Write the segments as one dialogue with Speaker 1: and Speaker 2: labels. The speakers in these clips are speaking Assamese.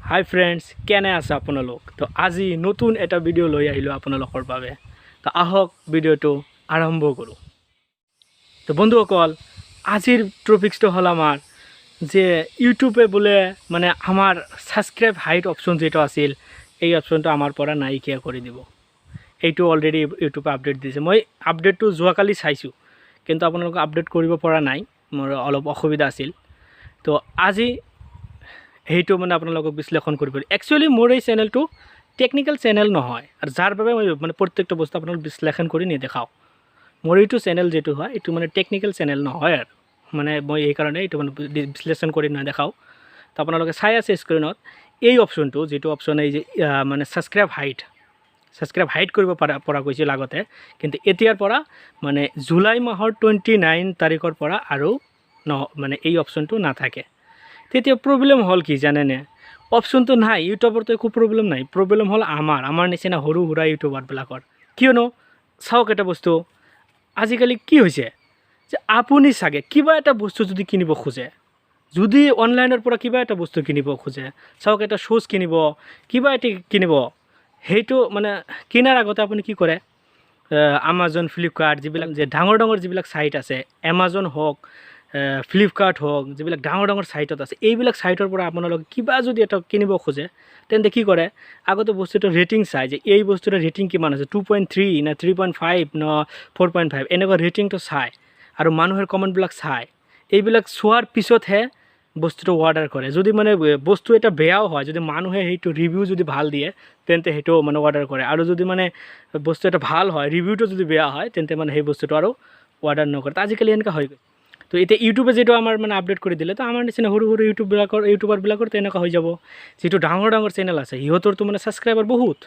Speaker 1: হাই ফ্ৰেণ্ডছ, কেনে আছে আপোনালোক? তো আজি নতুন এটা ভিডিঅ' লৈ আহিলোঁ আপোনালোকৰ বাবে। তো আহক, ভিডিঅ'টো আৰম্ভ কৰোঁ। তো বন্ধুসকল, আজিৰ টপিক্সটো হ'ল আমাৰ যে ইউটিউবে বোলে মানে আমাৰ ছাবস্ক্ৰাইব হাইড অপশ্যন যিটো আছিল, এই অপশ্যনটো আমাৰ পৰা নাইকিয়া কৰি দিব। এইটো অলৰেডি ইউটিউবে আপডেট দিছে। মই আপডেটটো যোৱাকালি চাইছোঁ, কিন্তু আপোনালোকক আপডেট কৰিব পৰা নাই, মোৰ অলপ অসুবিধা আছিল। তো আজি সেইটো মানে আপোনালোকক বিশ্লেষণ কৰিব। একচুৱেলি মোৰ এই চেনেলটো টেকনিকেল চেনেল নহয় আৰু যাৰ বাবে মই মানে প্ৰত্যেকটো বস্তু আপোনালোক বিশ্লেষণ কৰি নেদেখাওঁ। মোৰ এইটো চেনেল যিটো হয়, এইটো মানে টেকনিকেল চেনেল নহয় আৰু মানে মই এইকাৰণে এইটো মানে বিশ্লেষণ কৰি নেদেখাওঁ। তো আপোনালোকে চাই আছে স্ক্ৰীণত এই অপশ্যনটো, যিটো অপশ্যন এই যে মানে ছাবস্ক্ৰাইব হাইড কৰিব পৰা গৈছিল আগতে, কিন্তু এতিয়াৰ পৰা মানে জুলাই মাহৰ 29 তাৰিখৰ পৰা আৰু মানে এই অপশ্যনটো নাথাকে। তেতিয়া প্ৰব্লেম হ'ল কি জানেনে? অপশ্যনটো নাই, ইউটিউবৰতো একো প্ৰব্লেম নাই। প্ৰব্লেম হ'ল আমাৰ নিচিনা সৰু সুৰা ইউটিউবাৰবিলাকৰ। কিয়নো চাওক, এটা বস্তু আজিকালি কি হৈছে যে আপুনি চাগে কিবা এটা বস্তু যদি কিনিব খোজে, যদি অনলাইনৰ পৰা কিবা এটা বস্তু কিনিব খোজে, চাওক এটা শ্বুজ কিনিব, কিবা এটি কিনিব, সেইটো মানে কিনাৰ আগতে আপুনি কি কৰে? আমাজন, ফ্লিপকাৰ্ট, যিবিলাক যে ডাঙৰ ডাঙৰ যিবিলাক ছাইট আছে, এমাজন হওক, ফ্লিপকাৰ্ট হওক, যিবিলাক ডাঙৰ ডাঙৰ ছাইটত আছে, এইবিলাক ছাইটৰ পৰা আপোনালোকে কিবা যদি এটা কিনিব খোজে, তেন্তে কি কৰে? আগতে বস্তুটোৰ ৰেটিং চায় যে এই বস্তুটোৰ ৰেটিং কিমান আছে, 2.3 নে 3.5 ন 4.5, এনেকুৱা ৰেটিংটো চায় আৰু মানুহৰ কমেণ্টবিলাক চায়। এইবিলাক চোৱাৰ পিছতহে বস্তুটো অৰ্ডাৰ কৰে। যদি মানে বস্তু এটা বেয়াও হয়, যদি মানুহে সেইটো ৰিভিউ যদি ভাল দিয়ে, তেন্তে সেইটো মানে অৰ্ডাৰ কৰে। আৰু যদি মানে বস্তু এটা ভাল হয়, ৰিভিউটো যদি বেয়া হয়, তেন্তে মানে সেই বস্তুটো আৰু অৰ্ডাৰ নকৰে। তো আজিকালি এনেকুৱা হৈ গৈছে। তো এতিয়া ইউটিউবে যিটো আমাৰ মানে আপডেট কৰি দিলে, তো আমাৰ নিচিনা সৰু সৰু ইউটিউবাৰবিলাকৰ তেনেকুৱা হৈ যাব। যিটো ডাঙৰ ডাঙৰ চেনেল আছে, সিহঁতৰতো মানে ছাবস্ক্ৰাইবাৰ বহুত।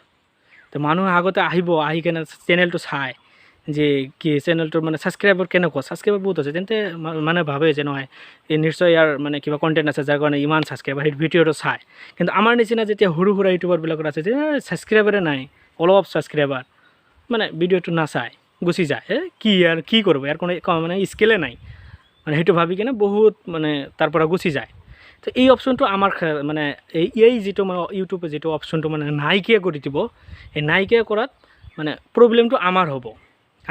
Speaker 1: তো মানুহে আগতে আহিব, আহি কেনে চেনেলটো চায় যে কি চেনেলটোৰ মানে ছাবস্ক্ৰাইবাৰ কেনেকুৱা, ছাবস্ক্ৰাইবাৰ বহুত আছে, তেন্তে মানে ভাবে যে নহয়, এই নিশ্চয় ইয়াৰ মানে কিবা কণ্টেণ্ট আছে, যাৰ কাৰণে ইমান ছাবস্ক্ৰাইবাৰ, সেই ভিডিঅ'টো চায়। কিন্তু আমাৰ নিচিনা যেতিয়া সৰু সুৰা ইউটিউবাৰবিলাকৰ আছে যে ছাবস্ক্ৰাইবাৰে নাই, অলপ ছাবস্ক্ৰাইবাৰ, মানে ভিডিঅ'টো নাচায়, গুচি যায়। এ কি আৰু কি কৰিব, ইয়াৰ কোনো মানে স্কিলে নাই, মানে সেইটো ভাবি কিনে বহুত মানে তাৰ পৰা গুচি যায়। তো এই অপশ্যনটো আমাৰ মানে এই যিটো মানে ইউটিউবে যিটো অপশ্যনটো মানে নাইকিয়া কৰি দিব, এই নাইকিয়া কৰাত মানে প্ৰব্লেমটো আমাৰ হ'ব,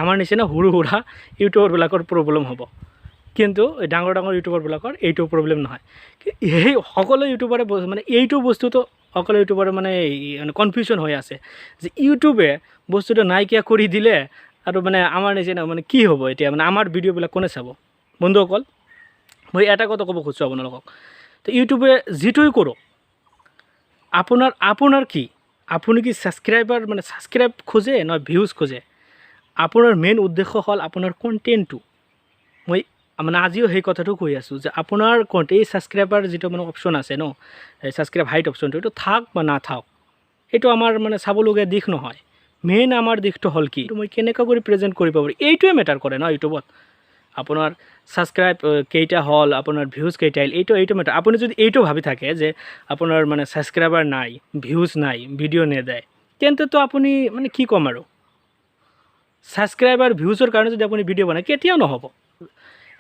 Speaker 1: আমাৰ নিচিনা সৰু সুৰা ইউটিউবাৰবিলাকৰ প্ৰব্লেম হ'ব। কিন্তু এই ডাঙৰ ডাঙৰ ইউটিউবাৰবিলাকৰ এইটো প্ৰব্লেম নহয়। সেই সকলো ইউটিউবাৰে মানে এইটো বস্তুটো সকলো ইউটিউবাৰে মানে কনফিউশ্যন হৈ আছে যে ইউটিউবে বস্তুটো নাইকিয়া কৰি দিলে আৰু মানে আমাৰ নিচিনা মানে কি হ'ব এতিয়া, মানে আমাৰ ভিডিঅ'বিলাক কোনে চাব? বন্ধুসকল, মই এটা কথা ক'ব খুজিছোঁ আপোনালোকক। তো ইউটিউবে যিটোই কৰক, আপোনাৰ কি, আপুনি কি ছাবস্ক্ৰাইবাৰ মানে ছাবস্ক্ৰাইব খোজে নহয় ভিউজ খোজে? আপোনাৰ মেইন উদ্দেশ্য হ'ল আপোনাৰ কণ্টেণ্টটো। মই মানে আজিও সেই কথাটো কৈ আছোঁ যে আপোনাৰ এই ছাবস্ক্ৰাইবাৰ যিটো মানে অপশ্যন আছে ন, এই ছাবস্ক্ৰাইব হাইড অপশ্যনটো, এইটো থাক বা নাথাক, এইটো আমাৰ মানে চাবলগীয়া দিশ নহয়। মেইন আমাৰ দিশটো হ'ল কি মই কেনেকুৱা কৰি প্ৰেজেণ্ট কৰিব পাৰোঁ, এইটোৱে মেটাৰ কৰে ন ইউটিউবত। আপোনাৰ ছাবস্ক্ৰাইব কেইটা হ'ল, আপোনাৰ ভিউজ কেইটা আহিল, এইটো মেটাৰ। আপুনি যদি এইটো ভাবি থাকে যে আপোনাৰ মানে ছাবস্ক্ৰাইবাৰ নাই, ভিউজ নাই, ভিডিঅ' নেদেয়, তেন্তেতো আপুনি মানে কি ক'ম আৰু, ছাবস্ক্ৰাইবাৰ ভিউজৰ কাৰণে যদি আপুনি ভিডিঅ' বনায়, কেতিয়াও নহ'ব।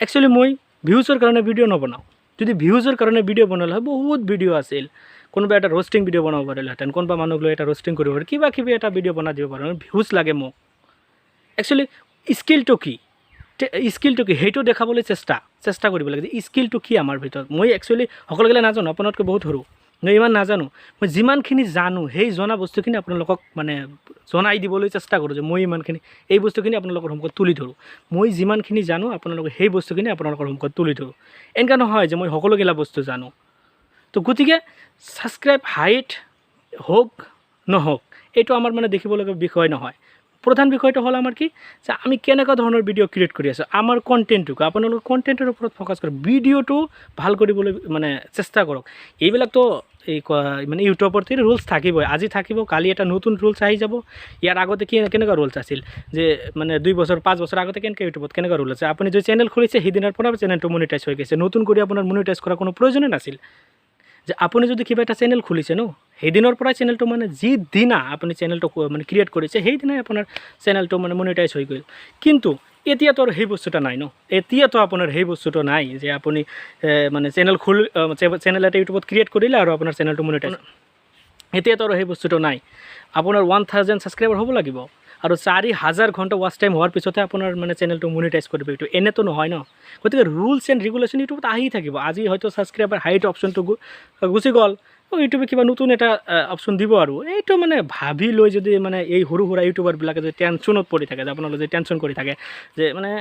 Speaker 1: একচুৱেলি মই ভিউজৰ কাৰণে ভিডিঅ' নবনাওঁ। যদি ভিউজৰ কাৰণে ভিডিঅ' বনালে হয়, বহুত ভিডিঅ' আছিল। কোনোবা এটা ৰ'ষ্টিং ভিডিঅ' বনাব পাৰিলেহেঁতেন, কোনোবা মানুহক লৈ এটা ৰ'ষ্টিং কৰিব পাৰে, কিবা কিবি এটা ভিডিঅ' বনাই দিব পাৰোঁ। ভিউজ লাগে মোক। একচুৱেলি স্কিলটো কি, সেইটো দেখাবলৈ চেষ্টা কৰিব লাগে যে স্কিলটো কি আমাৰ ভিতৰত। মই একচুৱেলি সকলোগিলা নাজানো, আপোনাতকৈ বহুত সৰু, মই ইমান নাজানো। মই যিমানখিনি জানো, সেই জনা বস্তুখিনি আপোনালোকক মানে জনাই দিবলৈ চেষ্টা কৰোঁ যে মই ইমানখিনি এই বস্তুখিনি আপোনালোকৰ সন্মুখত তুলি ধৰোঁ। মই যিমানখিনি জানো, আপোনালোকে সেই বস্তুখিনি আপোনালোকৰ সন্মুখত তুলি ধৰোঁ। এনেকুৱা নহয় যে মই সকলোগিলা বস্তু জানো। তো গতিকে ছাবস্ক্ৰাইব হাইড হওক নহওক, এইটো আমাৰ মানে দেখিবলগীয়া বিষয় নহয়। প্ৰধান বিষয়টো হ'ল আমাৰ কি যে আমি কেনেকুৱা ধৰণৰ ভিডিঅ' ক্ৰিয়েট কৰি আছোঁ, আমাৰ কণ্টেণ্টটো। আপোনালোকে কণ্টেণ্টৰ ওপৰত ফ'কাছ কৰক, ভিডিঅ'টো ভাল কৰিবলৈ মানে চেষ্টা কৰক। এইবিলাকতো এই মানে ইউটিউবৰ ৰুলছ থাকিবই, আজি থাকিব, কালি এটা নতুন ৰুলছ আহি যাব। ইয়াৰ আগতে কি কেনেকুৱা ৰুলছ আছিল যে মানে 2 বছৰ 5 বছৰ আগতে কেনেকৈ ইউটিউবত কেনেকুৱা ৰুল আছে? আপুনি যদি চেনেল খুলিছে, সেইদিনাৰ পৰা চেনেলটো মনিটাইজ হৈ গৈছে। নতুন কৰি আপোনাৰ মনিটাইজ কৰাৰ কোনো প্ৰয়োজনেই নাছিল। যে আপুনি যদি কিবা এটা চেনেল খুলিছে ন, সেইদিনৰ পৰাই চেনেলটো মানে যিদিনা আপুনি চেনেলটো মানে ক্ৰিয়েট কৰিছে, সেইদিনাই আপোনাৰ চেনেলটো মানে মনিটাইজ হৈ গ'ল। কিন্তু এতিয়াতো আৰু সেই বস্তুটা নাই ন। এতিয়াতো আপোনাৰ সেই বস্তুটো নাই যে আপুনি মানে চেনেল এটা ইউটিউবত ক্ৰিয়েট কৰিলে আৰু আপোনাৰ চেনেলটো মনিটাইজ। এতিয়াতো আৰু সেই বস্তুটো নাই। আপোনাৰ 1000 ছাবস্ক্ৰাইবাৰ হ'ব লাগিব আৰু 4000 ঘণ্টা ৱাচ টাইম হোৱাৰ পিছতহে আপোনাৰ মানে চেনেলটো মনিটাইজ কৰিব। এইটো এনেতো নহয় ন। গতিকে ৰুলছ এণ্ড ৰেগুলেশ্যন ইউটিউবত আহি থাকিব। আজি হয়তো ছাবস্ক্ৰাইবাৰ হাইট অপশ্যনটো গুচি গ'ল, ইউটিউবে কিবা নতুন এটা অপশ্যন দিব। আৰু এইটো মানে ভাবি লৈ যদি মানে এই সৰু সুৰা ইউটিউবাৰবিলাকে যদি টেনশ্যনত পৰি থাকে, যে আপোনালোকে যদি টেনশ্যন কৰি থাকে যে মানে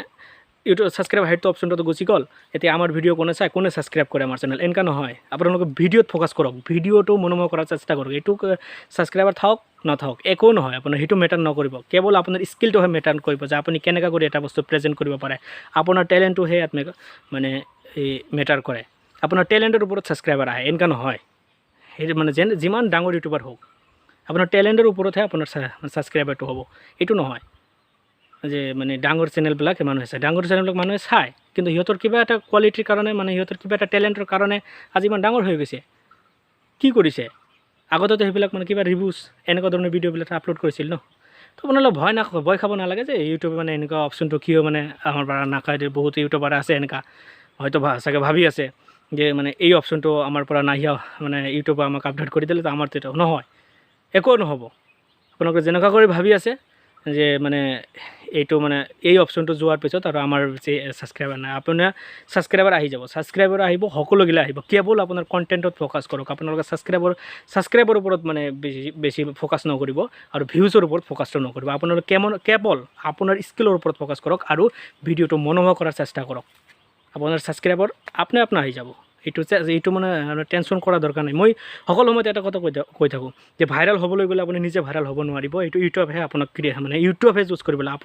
Speaker 1: ইউটিউব ছাবস্ক্ৰাইব হাইটটো অপশ্যনটো গুচি গ'ল, এতিয়া আমাৰ ভিডিঅ' কোনে চায়, কোনে ছাবস্ক্ৰাইব কৰে আমাৰ চেনেল, এনেকুৱা নহয়। আপোনালোকে ভিডিঅ'ত ফ'কাছ কৰক, ভিডিঅ'টো মনোমোহা কৰাৰ চেষ্টা কৰক। এইটো ছাবস্ক্ৰাইবাৰ থাকক নাথাকক একো নহয়, আপোনাৰ সেইটো মেটাৰ নকৰিব। কেৱল আপোনাৰ স্কিলটোহে মেটাৰ কৰিব যে আপুনি কেনেকুৱা কৰি এটা বস্তু প্ৰেজেণ্ট কৰিব পাৰে। আপোনাৰ টেলেণ্টটোহে ইয়াত মানে এই মেটাৰ কৰে। আপোনাৰ টেলেণ্টৰ ওপৰত ছাবস্ক্ৰাইবাৰ আহে, এনেকুৱা নহয়। সেইটো মানে যেন যিমান ডাঙৰ ইউটিউবাৰ হওক, আপোনাৰ টেলেণ্টৰ ওপৰতহে আপোনাৰ ছাবস্ক্ৰাইবাৰটো হ'ব। এইটো নহয় যে মানে ডাঙৰ চেনেলবিলাক মানুহে চায়, ডাঙৰ চেনেলবিলাক মানুহে চায়, কিন্তু সিহঁতৰ কিবা এটা কোৱালিটিৰ কাৰণে, মানে সিহঁতৰ কিবা এটা টেলেণ্টৰ কাৰণে আজি ইমান ডাঙৰ হৈ গৈছে। কি কৰিছে আগতেতো সেইবিলাক মানে কিবা ৰিভিউজ এনেকুৱা ধৰণৰ ভিডিঅ'বিলাক আপলোড কৰিছিল ন। তো আপোনালোকে ভয় খাব নালাগে যে ইউটিউবে মানে এনেকুৱা অপশ্যনটো কিয় মানে আমাৰ পৰা নাখায়। বহুত ইউটিউবাৰ আছে এনেকুৱা হয়তো চাগে ভাবি আছে যে মানে এই অপশ্যনটো আমাৰ পৰা নাহিয়া, মানে ইউটিউবে আমাক আপডেট কৰি দিলে তো আমাৰতো এইটো নহয়, একো নহ'ব। আপোনালোকে যেনেকুৱা কৰি ভাবি আছে যে মানে এইটো মানে এই অপশ্যনটো যোৱাৰ পিছত আৰু আমাৰ যে ছাবস্ক্ৰাইবাৰ নাই, আপোনাৰ ছাবস্ক্ৰাইবাৰ আহি যাব, ছাবস্ক্ৰাইবাৰ আহিব, সকলোগিলা আহিব। কেৱল আপোনাৰ কণ্টেণ্টত ফ'কাছ কৰক। আপোনালোকে ছাবস্ক্ৰাইবাৰৰ ওপৰত মানে বেছি বেছি ফ'কাছ নকৰিব আৰু ভিউজৰ ওপৰত ফ'কাছটো নকৰিব। আপোনালোকে কেৱল আপোনাৰ স্কিলৰ ওপৰত ফ'কাছ কৰক আৰু ভিডিঅ'টো মনোমোহা কৰাৰ চেষ্টা কৰক। আপোনাৰ ছাবস্ক্ৰাইবাৰ আপনে আপোনা আহি যাব। এইটো মানে টেনশ্যন কৰা দৰকাৰ নাই। মই সকলো সময়তে এটা কথা কৈ থাকোঁ যে ভাইৰেল হ'বলৈ গ'লে আপুনি নিজে ভাইৰেল হ'ব নোৱাৰিব। এইটো ইউটিউবহে আপোনাক ক্ৰিয়ে মানে ইউটিউবহে চুজ কৰিব লাগে।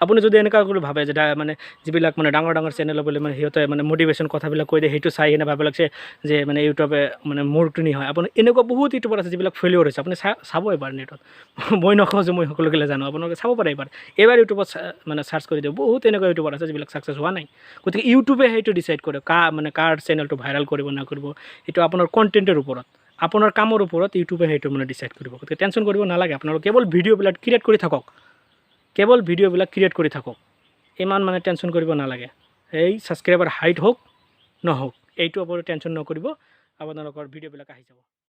Speaker 1: আপুনি যদি এনেকুৱা কৰি ভাবে যে মানে যিবিলাক মানে ডাঙৰ ডাঙৰ চেনেল বুলি মানে সিহঁতে মানে মটিভেশ্যন কথাবিলাক কৈ দিয়ে, সেইটো চাই কিনে ভাবে লাগছে যে মানে ইউটিউবে মানে মূৰটো হয়। আপুনি এনেকুৱা বহুত ইউটিউবাৰ আছে যিবিলাক ফেইলিয়ৰ হৈছে, আপুনি চাব এবাৰ নেটত। মই নকওঁ যে মই সকলোগিলা জানো, আপোনালোকে চাব পাৰে এবাৰ। এইবাৰ ইউটিউবত মানে চাৰ্চ কৰি দিয়ক, বহুত এনেকুৱা ইউটিউবাৰ আছে যিবিলাক ছাকচেছ হোৱা নাই। গতিকে ইউটিউবে সেইটো ডিচাইড কৰে মানে কাৰ চেনেলটো ভাইৰেল কৰিব নকৰিব। এইটো আপোনাৰ কণ্টেণ্টৰ ওপৰত, আপোনাৰ কামৰ ওপৰত ইউটিউবে সেইটো মানে ডিচাইড কৰিব। গতিকে টেনশ্যন কৰিব নালাগে। আপোনালোকে কেৱল ভিডিঅ'বিলাক ক্ৰিয়েট কৰি থাকক, কেৱল ভিডিঅ'বিলাক ক্ৰিয়েট কৰি থাকক, ইমান মানে টেনশ্যন কৰিব নালাগে। এই ছাবস্ক্ৰাইবাৰ হাইট হওক নহওক এইটো ওপৰত টেনশ্যন নকৰিব, আপোনালোকৰ ভিডিঅ'বিলাক আহি যাব।